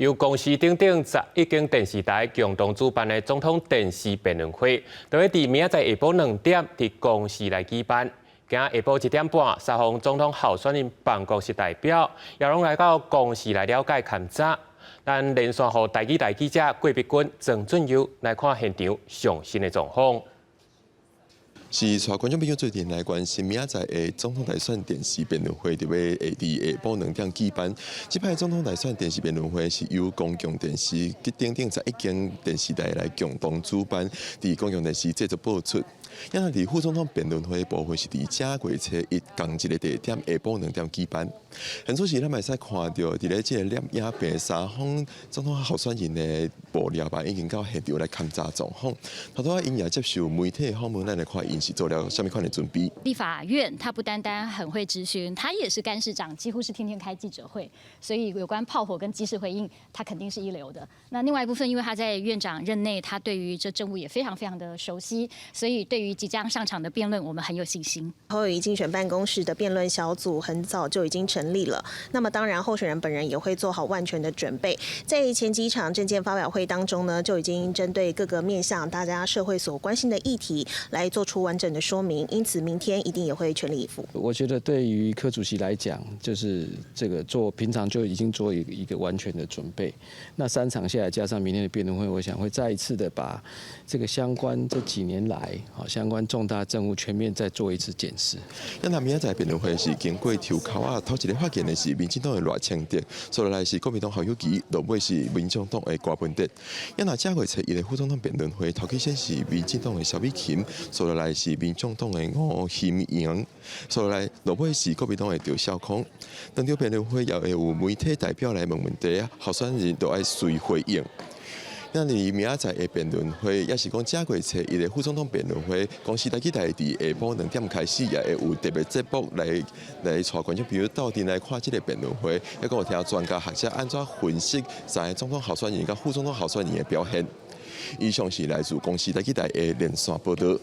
由公視等等11間電視台共同主辦的總統電視辯論會，就會佇明仔載下晡2點佇公視來舉辦。今下晡1點半，三方總統候選人辦公室代表也攏來到公視來了解勘查。咱連線予台語台記者郭碧君、鄭俊佑來看現場上新的狀況。是，帶觀眾朋友做陣來關心，明仔載的總統大選電視辯論會佇欲會佇下晡2點舉辦。這擺總統大選電視辯論會是由公共電視及等等11間電視台來共同主辦，佇公共電視製作播出。因為佇副總統辯論會的部分是佇這月初一仝一个地點下晡兩點舉辦。現此時咱會使看著佇咧這个攝影棚三方總統候選人的幕僚吧，已經到現場來勘查狀況。頭拄仔𪜶也接受媒體訪問，咱來看𪜶是做了啥物款的準備。立法院他不單單很會質詢，他也是幹事長，幾乎是天天開記者會，所以有關炮火跟即時回應，他肯定是一流的。那另外一部分，因為他在院長任內，他對於這政務也非常非常的熟悉，所以對於即將上場的辯論，我們很有信心。侯友宜競選辦公室的辯論小組很早就已經成立了，那麼當然候選人本人也會做好萬全的準備，在前幾場政見發表會當中呢，就已經針對各個面向大家社會所關心的議題來做出完整的說明，因此明天一定也會全力以赴。我覺得對於柯主席來講，就是這個做平常就已經做一個完全的準備。那三場下來，加上明天的辯論會，我想會再一次的把這個相關這幾年來啊相關重大政務全面再做一次檢視。那明仔載辯論會是經過抽籤啊，頭一个發言的是民進黨的賴清德，紲落來是國民黨侯友宜，落尾是民眾黨的柯文哲。那這月初一的副總統辯論會，頭起先是民進黨的蕭美琴，紲落來是民眾黨的吳欣盈，紲落來落尾是國民黨的趙少康。當場辯論會也會有媒體代表來問問題，候選人都愛隨回應。那佇明仔載的辯論會，也是講這月初一的副總統辯論會，公視台語台佇下晡兩點開始，也會有特別節目來帶觀眾朋友鬥陣來看這个辯論會，也閣有聽專家學者按怎分析三个總統候選人佮副總統候選人的表現。以上是來自公視台語台的連線報導。